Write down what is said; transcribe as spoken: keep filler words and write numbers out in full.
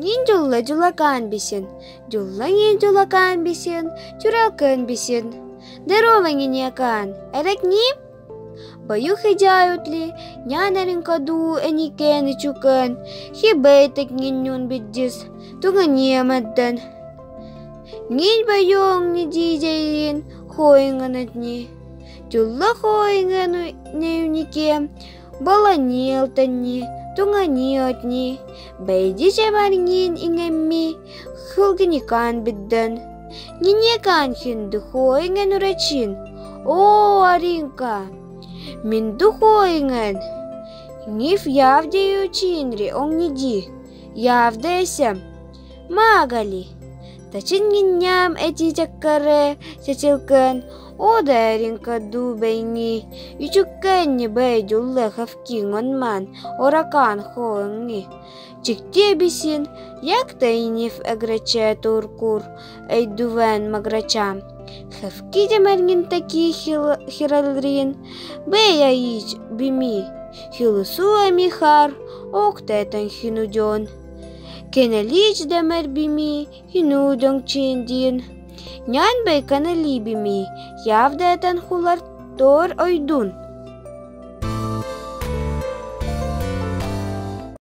Нин Дюлле дзулакан бисин. Дюлле нин дзулакан бисин, тюралкын бисин. Дерова, нинекан, эрэкним? Баю хидяют ли, нянь Эрин кадыв эникэн ичукэн, хи бэйтэк нин нюн биддис, тунгани эмэддэн. Нин баю оннидиз эйин хойнгэнэдни. Дюлле хойнгэн неуникем, баланилтэнни, тунгани отни. Бэйдиче мар нин инэмми хулгиникан биддэн. Нинекан, хинды хойнгэн урачин? О, Эринка, минду хойнгэн. Ниф явди ю чинри, онниди. Явди эсэм. Магали. Тачын нин ням эти чаккаре чечилкэн, ода Эрин кадыв бэйни, ичукэн ни бэй Дюлле хавки, он ман оракан хойнги. Чигтэ бисин, як тэ ниф эграче туркур, эй дувэн маґрачам. Хавкидя мар нин таки хирал-, хиралрин, бэя ич бими, хилы сууа ми хар, ог тэтэн хинудён. Кенэличдэ мар бими, хинудён чиндин. Нянь бэй канали бими, явдэ тан хулар тор ойдун.